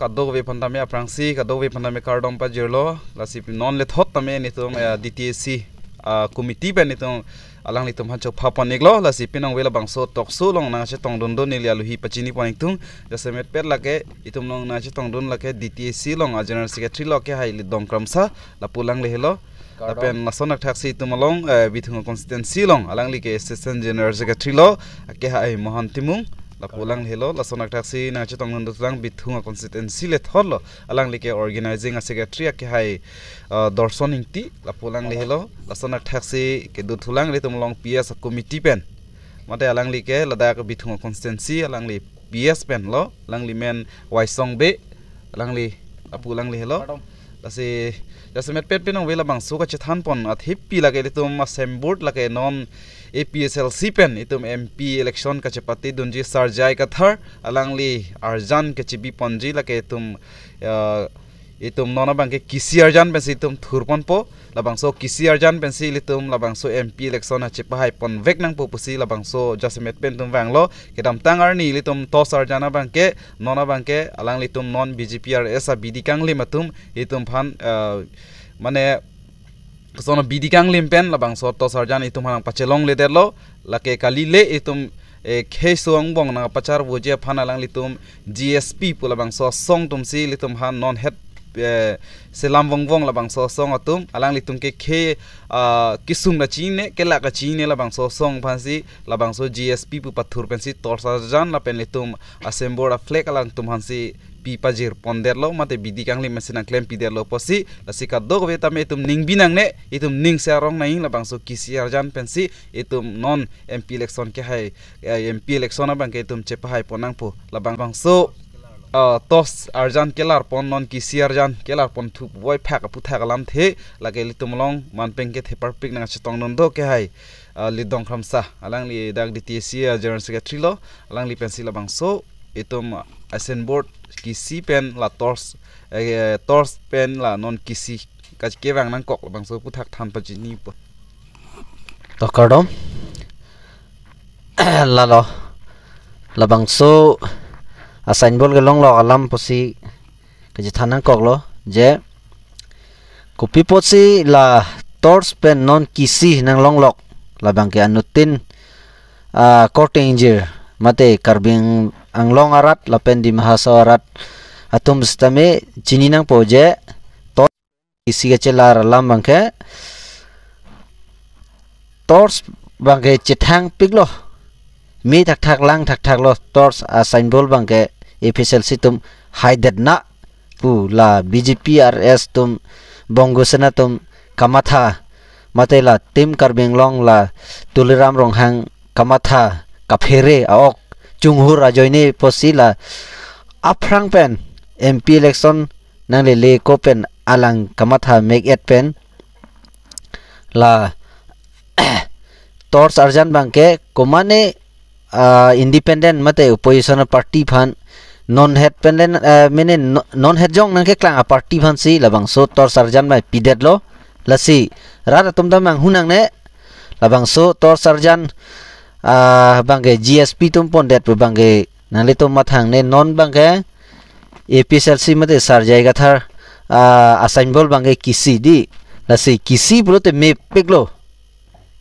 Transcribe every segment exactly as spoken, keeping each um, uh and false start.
Kadokave aphan tame aphrangsi, kadokave aphan tame kardom pajirlo, lasi non lethot tame netum, eh, D T A C, ah, committee pen netum alanglitum aphan chopha pon-iklo, lasi pinong ve labangso talk show along nangchetongdun do neli aluhi pachini pon-iktung, jasemet pet lake, itum along nangchetongdun lake D T A C along a General Secretary lo kehai Lidong Kramsa, lapu alangli helo, lapen lason akthaksi itum along, eh, Bithung constituency along, alangli ke Assistant General Secretary lo, kehai Mohan Timung, lapu alangli helo, lason akthaksi nangchetongdun do lang Bithung constituency lethot lo, alangli ke organizing a secretary kehai, eh, Dorson Ingti, lapu alangli helo, lason akthaksi kedo thulang ilitum along P S committee pen. Mate alangli ke ladak Bithung constituency alangli P S pen lo, alangli men Waisong Bey, alangli lapu alangli helo. Lasi, jasemet pet pinong ve labangso kachethan pon athip pi lake ilitum a signboard lake non A P H L C pen itum M P election kachepatedunji Sir J I Kathar, alangli arjan kachebi ponji lake itum, eh, itum non abangke kisi arjan pensi itum thur ponpo, labangso kisi arjan pensi ilitum labangso M P election kachepahai ponvek nangpo pusi labangso jasemet pen itum vanglo, kedamtang arni ilitum toss arjan abangke, non abangke, alanglitum non B J P R S a bidi kanglim atum, itum aphan, eh, mane, koson bidi kanglim pen labangso toss arjan itum aphan nangpachelongledetlo, lake kali le itum, eh, khei so angbong nangpacharvoji aphan alanglitum G S P pu labangso asong atumsi ilitum aphan non het, eh, selam vongvong labangso asong atum, alanglitum ke khei, ah, kesung ta chinine, kelak ta chinine labangso asong aphansi, labangso G S P pu pathur pensi toss arjan lapen ilitum a signboard a flag alangtum aphansi pi pajir pondetlo, mate bidi kanglim pensi nangklempidetlo pusi, lasi kadokave tame itum ning bi nangne, itum ning se arong nangji labangso kisi arjan pensi, itum non M P election kehai, eh, M P election abangke itum chepahai pon nangpo, labang bangso, ah, toss arjan kelar pon non kisi arjan kelar pon thu voi phak aputhak alamthe, lake ilitum along manpeng kethe parpik nangchetongdun do kehai, ah, Lidong Kramsa, alangli dak D T A C, ah, General Secretary lo, alangli pensi labangso, itum, ah, a signboard kisi pen la toss, eh, toss pen la non kisi kachekevang nangkok labangso aputhak than pachini po. To kardom. Lalo. Labangso a signboard kelonglok alam pusi kachethan nangkoklo je kopi apotsi la toss pen non kisi nanglonglok, labangke anuttin, ah, korte ingjir mate Karbi Anglong arat lapen Dima Hasao arat atum sitame chini nangpo je toss kisi kachelar alam abangke toss abangke chethangpiklo, me thakthak lang thakthaklo, toss a signboard abangke A P H L C atum haidetna pu la B J P R S atum, Bongo Sena atum kamatha, mate la Team Karbi Anglong la Tuliram Ronghang kamatha kaphere a-ok chunghur ajoine pusi la aphrang pen M P election nanglele ko pen alang kamatha mek-et pen la toss arjan abangke komane, ah, independent mate opposition party aphan non het pen le, ah, mene no-, non het jong nangkeklang a party aphansi labangso toss arjan abang pidetlo, lasi rat atum ta manghu nangne, labangso toss arjan, ah, abangke G S P atum pondet pu abangke nanglitum mathang ne non abangke A P H L C mate Sir J I Kathar, ah, a signboard abangke kisi di. Lasi kisi pulote mepiklo.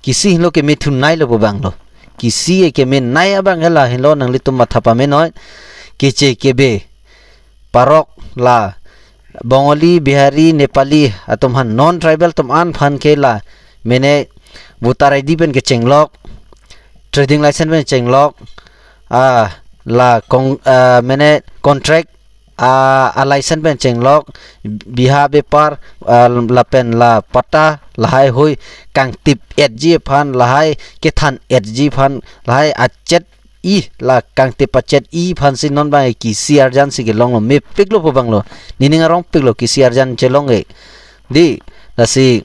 Kisi henlo keme thunailo pu abanglo. Kisi keme nai abangke la henlo nanglitum matha pamenoi. Keche kebe parok la Bongali, Bihari, Nepali atum aphan, non tribal atum an aphan ke la mene voter I D pen kechenglok, trading license pen chenglok, ah, la kong, ah, mene contract, ah, a license pen chenglok, biha bepar, ah, lapen la patta lahai hui kangtip-etji aphan, lahai kethan-etji aphan, lahai achet-i, la kangtip pachet-i aphansi non abang kisi arjansi kelonglo, mepiklo pu abanglo, nening arongpiklo kisi arjan chelong-e. Di, lasi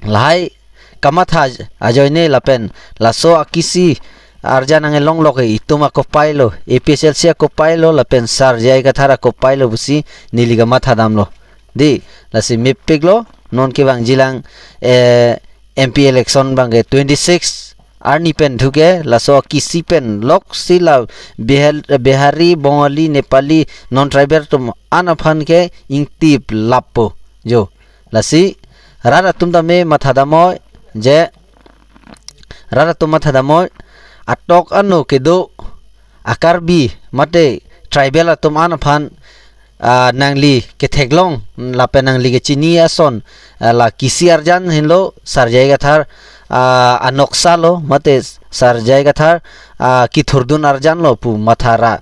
lahai kamatha ajoine lapen laso akisi arjan nanglonglok-e itum akopailo, A P H L C akopailo lapen Sir J I Kathar akopailo pusi neli kamatha damlo. Di, lasi mepiklo, non kevangji lang, eh, M P election abangke twenty-six arni pen thu ke laso akisi pen loksi la Bihar-, Bihari, Bengali, Nepali, non-tribal atum an aphan ke ingtip lappo. Jo, lasi rat atum tame matha damnoi, je rat atum matha damnoi, atok ano kedo a-Karbi mate tribal atum an aphan, ah, nangli ketheklong lapen nangli kechini ason, ah, la kisi arjan henlo, Sar J I Kathar, ah, anoksa lo mate Sar J I Kathar, ah, kethurdun arjan lo pu matha ra.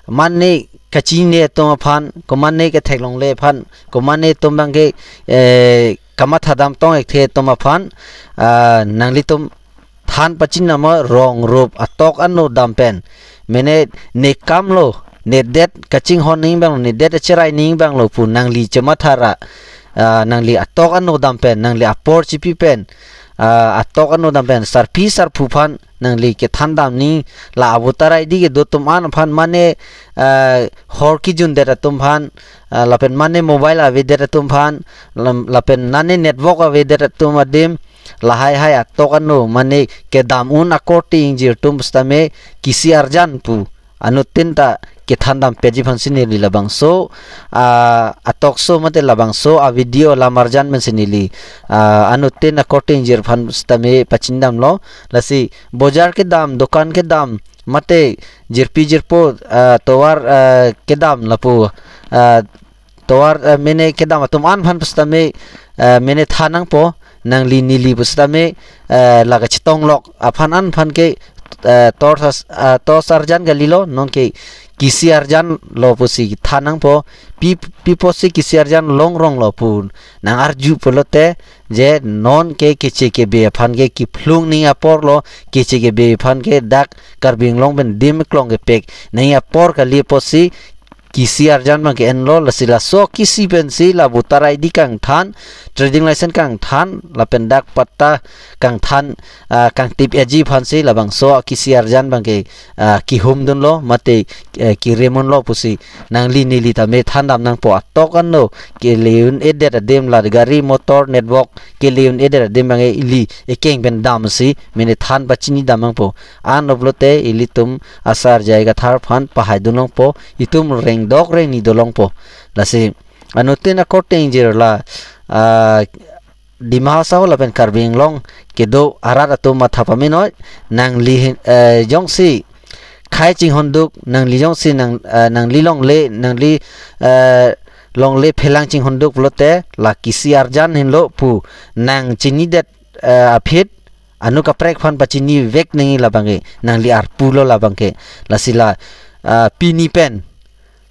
Mane kachini atum aphan, komane ketheklongle aphan, komane atum abang ke, eh, kamatha dam tong-ekthe atum aphan, ah, nanglitum than pachini damnoi, rong rup atok ano dam pen. Mene ne kam lo, ne det kachinghon ning abang lo, ne det acherai ning abang lo pu nangli chematha ra, ah, nangli atok ano dam pen, nangli apor chipi pen, ah, atok ano dam pen, sarpi sarpo aphan nangli kethan dam ning, la voter I D kedo atum an aphan mane, ah, hor kejun det atum aphan, ah, lapen mane mobile avedet atum aphan, lam-, lapen mane network avedet atum adim, lahai hai atok ano mane kedam un akorte ingjir atum sitame kisi arjan pu anuttin ta kethan dam peji aphansi neli labangso, ah, atokso mate labangso a-video lamarjan pensi neli, ah, anuttin akorte ingjir aphan sitame pachini damlo. Lasi bojar kedam, dokan kedam, mate jirpi jirpo, ah, tovar, ah, kedam lapu, ah, tovar, ah, mene kedam atum an aphan pusitame, ah, mene than nangpo, nangli neli pusitame, ah, la kachetong lok aphan an aphan ke, ah, tor sas-, ah, tor arjan kalilo, non ke kisi arjan lo pusi than nangpo, pi, pi apotsi kisi arjan longrong lo pu nang arju pulote, je non ke keche kebe aphan ke kephlung ning apor lo, keche kebe aphan ke dak Karbi Anglong pen dim klong kepek ning apor kali apotsi kisi arjan abang ke enlo. Lasi laso kisi pensi la voter I D kangthan, trading license kangthan, lapen dak patta kangthan, ah, kangtip eji aphansi labangso kisi arjan abang ke, ah, kihum dunlo, mate, eh, kirem unlo pusi nangli neli tame than dam nangpo. Atok ano kele un-edet adim, la gari motor network kele un-edet adim abang ke ili ekeng pen damsi mene than pachini dam nangpo. Anlo pulote ilitum a-Sar J I Kathar aphan pahai dun longpo, itum rengdok rengni do longpo. Lasi anuttin akorte ingjir la, ah, Dima Hasao lapen Karbi Anglong kedo arat atum matha pamenoi, nangli hin-, eh, jongsi khei chinghonduk, nangli jongsi nang, eh, nangli longle, nangli, eh, longle phelang chinghonduk pulote la kisi arjan henlo pu nang chinidet, eh, aphi ano kaprek aphan pachini vek nangji labang ke, nangli arpu lo labang ke. Lasi la, ah, pini pen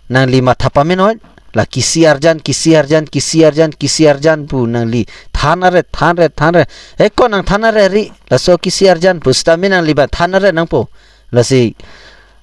nangli matha pamenoi, la kisi arjan, kisi arjan, kisi arjan, kisi arjan pu nangli than aret, than aret, than aret. Eko nang than aret ri, laso kisi arjan pusitame nangli ba than aret nangpo. Lasi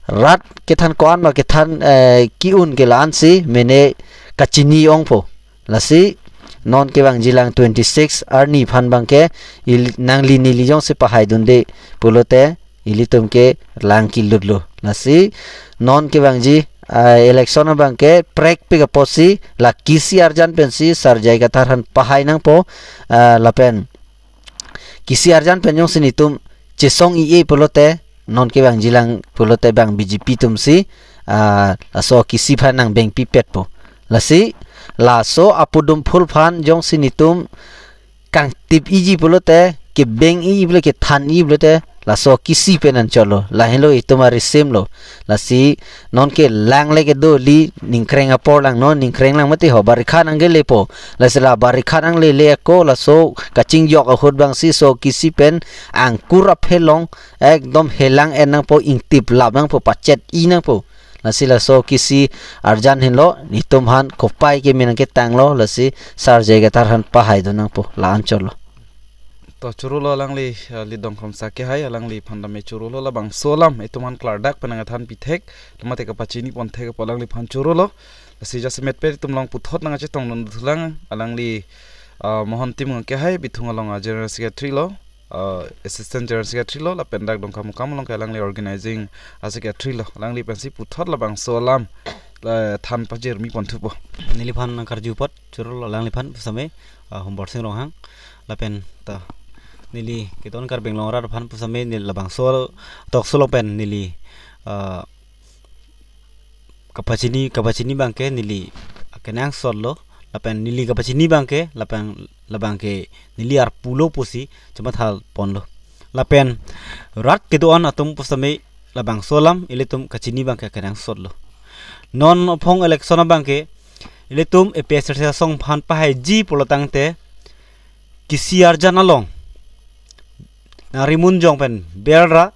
rat kethan ko-an ma kethan, eh, ki-un ke la-ansi mene kachini ongpo. Lasi non kevangjilang twenty-six arni aphan abang ke il-, nangli neli jongsi pahai dunde pulote ilitum ke lang kelutlo. Lasi non kevangji, ah, election abang ke prekpik apotsi la kisi arjan pensi Sar J I Kathar aphan pahai nangpo, ah, lapen kisi arjan pen jongsi netum chesong-i-e pulote, non kevangjilang pulote bang B J P atumsi, ah, laso kisi aphan nang bengpipetpo. Lasi laso apudum phul aphan jongsi netum kangtip-iji pulote, kebeng-i pulote, kethan-i pulote, laso kisi pen anchotlo, lahenlo itum arisim lo. Lasi non ke lang le kedo, ili ningkreng apor lang, non ningkreng lang mati ho, barikha nang kelepo. Lasi la barikha nanglele ako, laso kachingjok ahut abangsi so kisi pen angkur aphelong ekdom helang en nangpo, ingtip lap nangpo, pachet-i nangpo. Lasi laso kisi arjan henlo, netum aphan kopai keme nangketanglo, lasi Sar J I Kathar aphan pahai dun nangpo, la anchotlo. To chorolo alangli, eh, Lidong Khamsa kehai, alangliphan tame chorolo labangso alam itum aphan klardak pen nangthan pithek, mate kapachini ponthek apot alangliphan chorolo. Lasi jasemet pen itum along puthot nangkachetong dun thulang, alangli, ah, Mohon Timung kehai, Bithung along a-General Secretary lo, ah, Assistant General Secretary lo, lapen dak Dongkamukam along ke alangli Organizing a-Secretary lo, alangli pensi puthot labangso alam, la than pajirmi ponthupo. Neliphan nangkarju apot chorolo alangliphan pusitame, ah, Humbor Sing Ronghang, lapen ta neli kedo-an Karbi Anglong arat aphan pusitame neli labangso talk show along pen neli, ah, kapachini, kapachini abangke neli akenangsot lo, lapen neli kapachini abangke, lapen labangke neli arpu lo pusi chematha ponlo. Lapen rat kedo-an atum pusitame labangso alam ilitum kachini abangke akenangsot lo. Non aphong election abangke ilitum A P H L C asong aphan pahaiji pulo tangte, kisi arjan along nangrimunjong pen berra,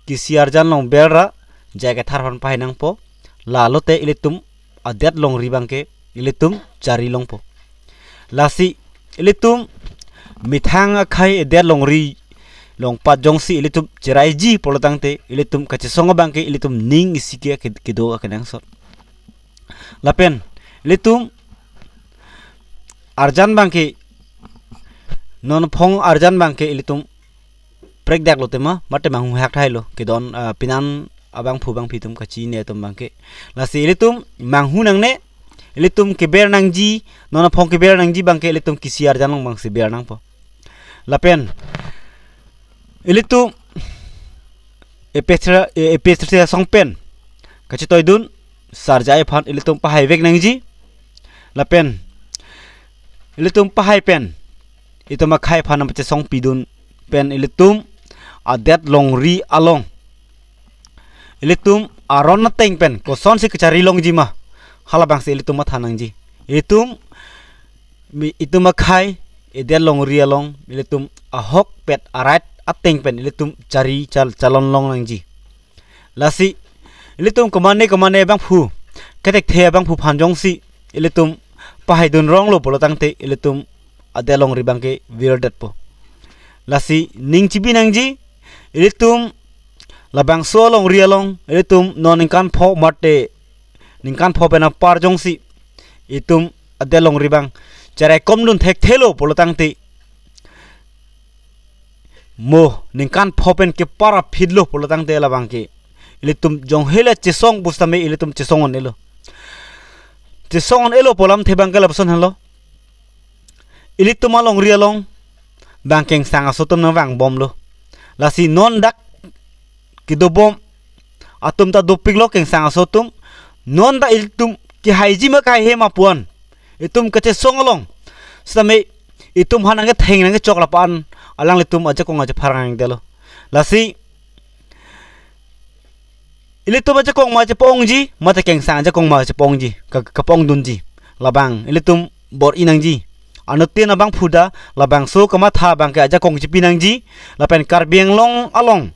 kisi arjan along berra, jai kethar aphan pahai nangpo. Lalote ilitum adet longri abangke ilitum chari longpo. Lasi ilitum methang akhei adet longri along pajongsi ilitum cheraiji pulo tangte, ilitum kachesong abangke ilitum ning isi ke ke-, kedo akenangsot. Lapen ilitum arjan abangke, non aphong arjan abangke ilitum prekdak lo tema, mate manghu hak thai lo, kedo-an, ah, penan abangphu abangphi atum kachini atum abangke. Lasi ilitum manghu nangne, ilitum keber nangji, non aphong keber nangji abangke ilitum kisi arjan along abangsi ber nangpo. Lapen ilitum A P H L C, A P H L C asong pen kachetoidun sarjai aphan ilitum pahaivek nangji. Lapen ilitum pahai pen itum akhei aphan nangpachesongpidun pen ilitum adet longri along ilitum aron ateng pen kosonsi kachari longji ma, halabangsi ilitum matha nangji. Ilitum mi-, itum akhei adet longri along ilitum ahokpet a-right ateng pen ilitum chari chal-, chalon long nangji. Lasi ilitum komane komane abangphu, kethekthe abangphu aphan jongsi ilitum pahaidun ronglo pulo tangte, ilitum adet longri abangke virdetpo. Lasi ning chibi nangji, ilitum labangso alongri along ilitum non ningkan pho mate ningkan pho pen apar jongsi itum adet longri abang cheraikomdun thekthelo pulo tangte, mo ningkan pho pen kepar aphitlo pulo tangte, labangke ilitum jong hela chesong pusitame ilitum chesong un-elo. Chesong un-elo pu alamthe abangke lapuson henlo. Ilitum alongri along bang kengsang aso atum nangvangbomlo. Lasi non dak kedobom atum ta dopiklo kengsang aso atum. Non ta ilitum kehaiji ma kehai he ma pu-an, itum kachesong along sitame itum aphan nangketheng nangkechok lapu-an alanglitum ajakong ajaphar nangdelo. Lasi ilitum ajakong ma chepa-ongji, mate kengsang ajakong ma chepa-ongji, ka-, kapa-ongdunji, labang ilitum bor-i nangji. Anuttin abangphu ta labangso kamatha abangke ajakong chipi nangji. Lapen Karbi Anglong along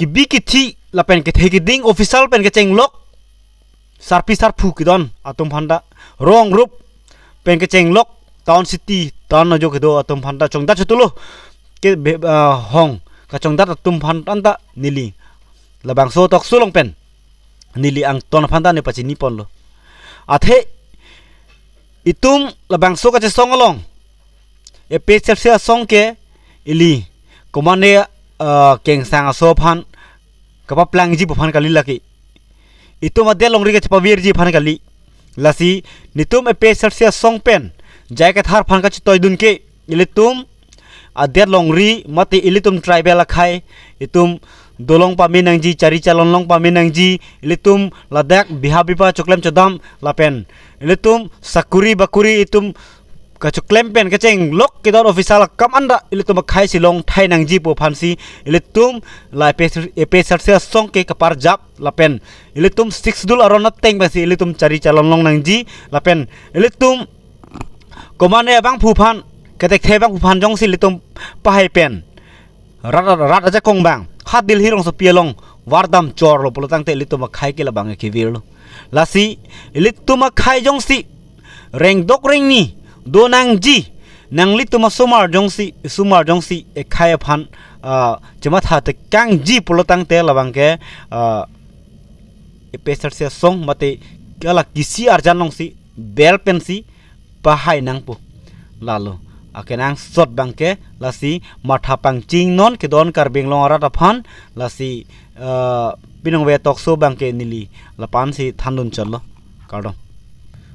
kebi kethe lapen kethe keding official pen kechenglok sarpi sarpo kedo-an atum aphan ta, rong rup pen kechenglok town city town ajo kedo atum aphan ta chongdat chitulo ke be-, ah, hong kachongdat atum aphan anta neli labangso talk show along pen neli angton aphan ta neli pachini ponlo. Athe itum labangso kachesong along A P H L C asong ke ili komane, ah, kengsang aso aphan kapaplangji pu aphan kali lake. Itum adet longri kachepavirji aphan kali. Lasi netum A P H L C asong pen jai kethar aphan kachetoidun ke, ilitum adet longri mate ilitum tribal akhei, itum dolong pame nangji, chari chalon long pame nangji, ilitum ladak biha bipa choklem chodam lapen ilitum sakuri bakuri itum kachoklem pen kechenglok kedo-an official akam anta ilitum akhei si long thai nangji pu aphansi ilitum la A P H L C asong ke kaparjap lapen ilitum Sixth Schedule aron ateng pensi ilitum chari chalon long nangji. Lapen ilitum komane abangphu aphan, kethekthe abangphu aphan jongsi ilitum pahai pen rat, rat, rat ajakong abang ha Delhi rongsopi along vardam chorlo pulo tangte ilitum akhei ke labang kevirlo. Lasi ilitum akhei jongsi rengdok rengni do nangji, nanglitum asomar jongsi, isomar jongsi ekhei aphan, ah, chematha tekangji pulo tangte labangke, ah, A P H L C asong mate kala kisi arjan alongsi bel pensi pahai nangpo. Lalo akenangsot abangke lasi matha pangchingnon kedo-an Karbi Anglong arat aphan. Lasi, eh, pinong ve talk show abangke neli lapu-ansi thandun chotlo. Kardom.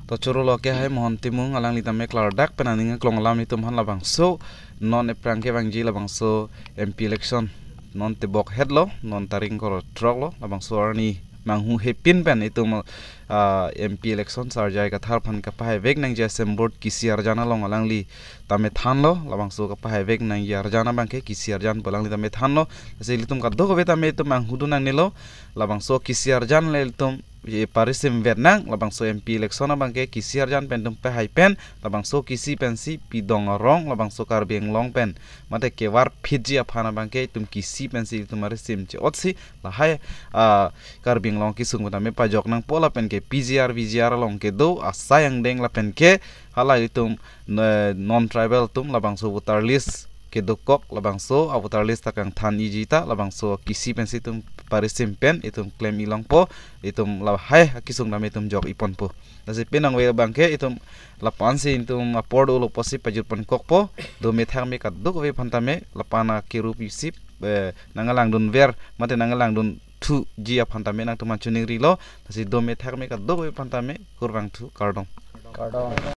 To choro lo ke hai Mohon Timung, alangli tame klardak pen aning aklong alam itum aphan labangso non ephrang kevangji labangso M P election non tebok hetlo, non tarik koro throk lo, labangso arni manghu hepin pen itum, ah, M P election Sarjai Kathar aphan kapahaivek nangji asem board kisi arjan along alangli tame thanlo, labangso kapahaivek nangji arjan abangke kisi arjan pu alangli tame thanlo. Lasi ilitum kadokave tame itum manghu dun nangnelo, labangso kisi arjan le ilitum, eh, parisim vet nang, labangso M P election abangke kisi arjan pen itum pahai pen, labangso kisi pensi pidong arong, labangso Karbi Anglong pen mate kevar phitji aphan abangke itum kisi pensi itum arisim che-otsi, lahai, ah, Karbi Anglong kesung pen tame pajok nangpo lapen ke P G R, V G R along kedo asai angdeng lapen ke halai itum, eh, non tribal atum labangso voter list kedokok, labangso a voter list ta kangthan iji ta labangso kisi pensi itum parisim pen itum klem ilongpo, itum lahai akesung tame itum jok iponpo. Lasi penang ve abangke itum lapu-ansi itum apor dolo pusi pajut pon kokpo, do methang me kadokave aphan tame lapu-an akirup isi, eh, nangalangdun ver mate nangalangdun thuji aphan tame nangtum aphan chiningrilo. Lasi do methang me kadokave aphan tame kurvangthu, kardom. Kardom.